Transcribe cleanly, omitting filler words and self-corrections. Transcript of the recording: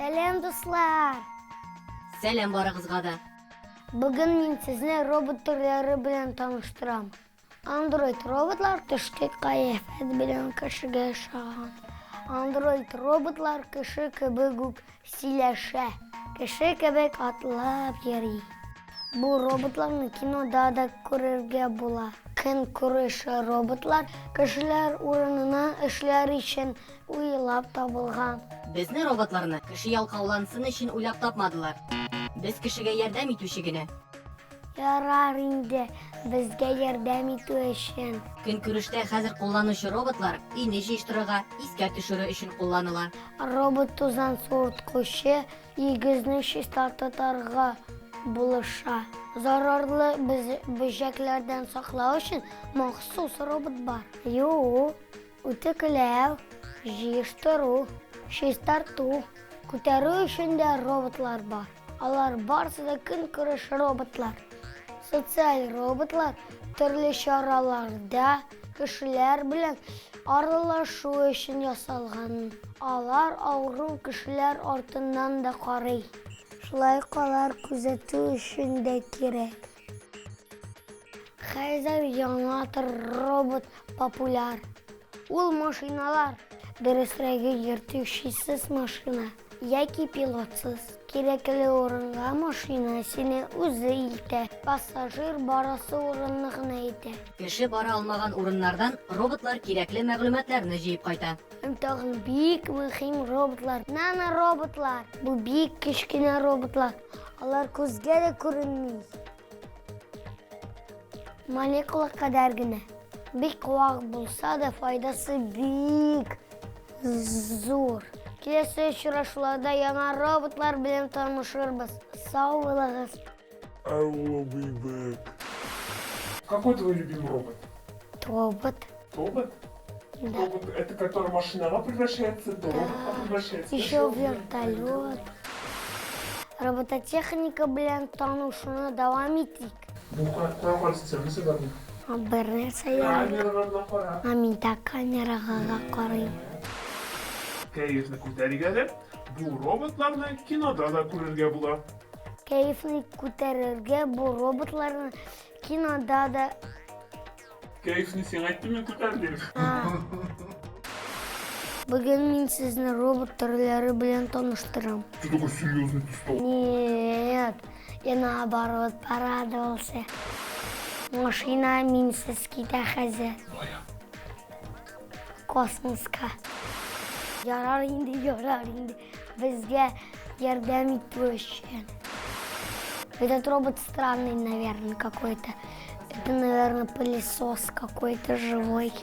Сәлам, дуслар! Сәлам барыгызга да! Бүген мин сезне робот төрләре белән таныштырам. Андроид роботлар тышкы кыяфәт белән кешегә ошаган. Андроид роботлар кеше кебек үк сөйләшә, кеше кебек атлап йөри. Бу роботларны кинода да күрергә була. Көнкүреш роботлар кешеләр урынына эшләр өчен уйлап табылган. Безне роботларны кеше ялкаулансын өчен уйлап тапмадылар. Без кешегә ярдәм итүче генә. Ярар инде, безгә ярдәм итү өчен. Көнкүрештә хәзер кулланучы роботлар өйне җыештырырга, искә төшерү өчен кулланыла. Робот тузан суырткычы өегезне чиста тотарга булыша. Зарарлы бөҗәкләрдән саклау өчен махсус робот бар. Юу, үтүкләү, җыештыру, чистарту, күтәрү өчен дә роботлар бар. Алар барысы да көнкүреш роботлар. Социаль роботлар төрле чараларда кешеләр белән аралашу өчен ясалган. Алар авыру кешеләр артыннан да карый. Шулай ук алар күзәтү өчен дә кирәк. Хәзер яңа төр робот популяр. Ул машиналар, дөресрәге йөртүчесез машина яки пилотсыз. Кирәкле урынга машина сине үзе илтә, пассажир барасы урынны гына әйтә. Кеше бара алмаган урыннардан роботлар кирәкле мәгълүматларны җыеп кайта. Һәм тагын бик мөһим роботлар, нанороботлар. Бу бик кечкенә роботлар. Алар күзгә дә күренми. Молекула кадәр генә. Бик вак булса да, файдасы бик зур. Киләсе очрашуларда яңа роботлар белән танышырбыз. Сау булыгыз. I will be back. Какой твой любимый робот? Тобот. Тобот? Да. Тобот это который машинага превращается, то роботка превращается. Еще вертолет. Робототехника белән танышуны дәвам итик. Бу кая карыйсың син, нәрсә бар? Бер нәрсә ярый. Камераларына кара. А мин дә камерага да карыйм. Кәефне күтәрик әле. Бу роботларны кинода да күрергә була. Кәефне күтәрергә бу роботларны кинода да. Кәефне сиңа әйттем мин күтәр дип. Бүген мин сезне робот төрләре белән таныштырам. Ты такой серьезный ты стал. Нет, я наоборот порадовался. Машина минсез китә хәзер. Кая? Космоска. Ярар инде, ярар инде. Безгә ярдәм итү өчен. Этот робот странный, наверное, какой-то. Это, наверное, пылесос какой-то живой.